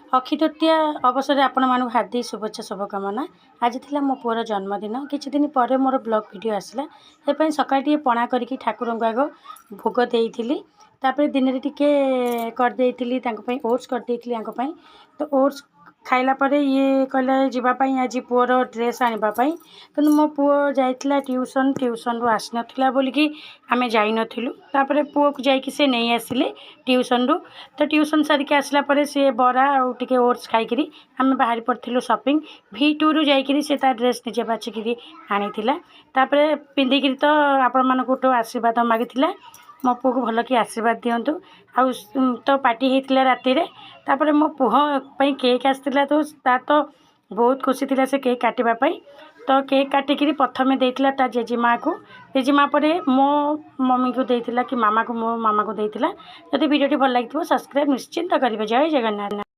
ଅକ୍ଷୟ ତୃତୀୟା ଅବସରରେ ଆପଣମାନଙ୍କୁ ହାର୍ଦ୍ଦିକ ଶୁଭେଚ୍ଛା, ଶୁଭକାମନା। ଆଜି ଥିଲା ମୋ ପୁଅର ଜନ୍ମଦିନ। କିଛି ଦିନ ପରେ ମୋର ବ୍ଲଗ୍ ଭିଡ଼ିଓ ଆସିଲା। ସେଥିପାଇଁ ସକାଳେ ଟିକେ ପଣା କରିକି ଠାକୁରଙ୍କୁ ଆଗ ଭୋଗ ଦେଇଥିଲି। ତାପରେ ଦିନରେ ଟିକେ କରିଦେଇଥିଲି ତାଙ୍କ ପାଇଁ, ଓଟ୍ସ କରିଦେଇଥିଲି ୟାଙ୍କ ପାଇଁ। ତ ଓଟ୍ସ ଖାଇଲା ପରେ ଇଏ କହିଲେ ଯିବା ପାଇଁ ଆଜି ପୁଅର ଡ୍ରେସ୍ ଆଣିବା ପାଇଁ। କିନ୍ତୁ ମୋ ପୁଅ ଯାଇଥିଲା ଟ୍ୟୁସନ୍, ଟ୍ୟୁସନ୍ରୁ ଆସିନଥିଲା ବୋଲିକି ଆମେ ଯାଇନଥିଲୁ। ତାପରେ ପୁଅକୁ ଯାଇକି ସେ ନେଇ ଆସିଲେ ଟ୍ୟୁସନ୍ରୁ। ତ ଟ୍ୟୁସନ୍ ସାରିକି ଆସିଲା ପରେ ସିଏ ବରା ଆଉ ଟିକେ ଓଟ୍ସ ଖାଇକିରି ଆମେ ବାହାରି ପଡ଼ିଥିଲୁ ସପିଂ। ଭି ଟୁରୁ ଯାଇକିରି ସେ ତା ଡ୍ରେସ୍ ନିଜେ ବାଛିକିରି ଆଣିଥିଲା। ତାପରେ ପିନ୍ଧିକିରି ତ ଆପଣମାନଙ୍କଠୁ ଆଶୀର୍ବାଦ ମାଗିଥିଲା, ମୋ ପୁଅକୁ ଭଲ କି ଆଶୀର୍ବାଦ ଦିଅନ୍ତୁ। ଆଉ ତ ପାର୍ଟି ହେଇଥିଲା ରାତିରେ। ତାପରେ ମୋ ପୁଅ ପାଇଁ କେକ୍ ଆସିଥିଲା, ତ ତାର ତ ବହୁତ ଖୁସି ଥିଲା ସେ କେକ୍ କାଟିବା ପାଇଁ। ତ କେକ୍ କାଟିକିରି ପ୍ରଥମେ ଦେଇଥିଲା ତା ଜେଜେମାଆକୁ, ଜେଜେମା ପରେ ମୋ ମମିକୁ ଦେଇଥିଲା କି ମାମାକୁ, ମୋ ମାମାକୁ ଦେଇଥିଲା। ଯଦି ଭିଡ଼ିଓଟି ଭଲ ଲାଗିଥିବ, ସବସ୍କ୍ରାଇବ୍ ନିଶ୍ଚିନ୍ତ କରିବେ। ଜୟ ଜଗନ୍ନାଥ।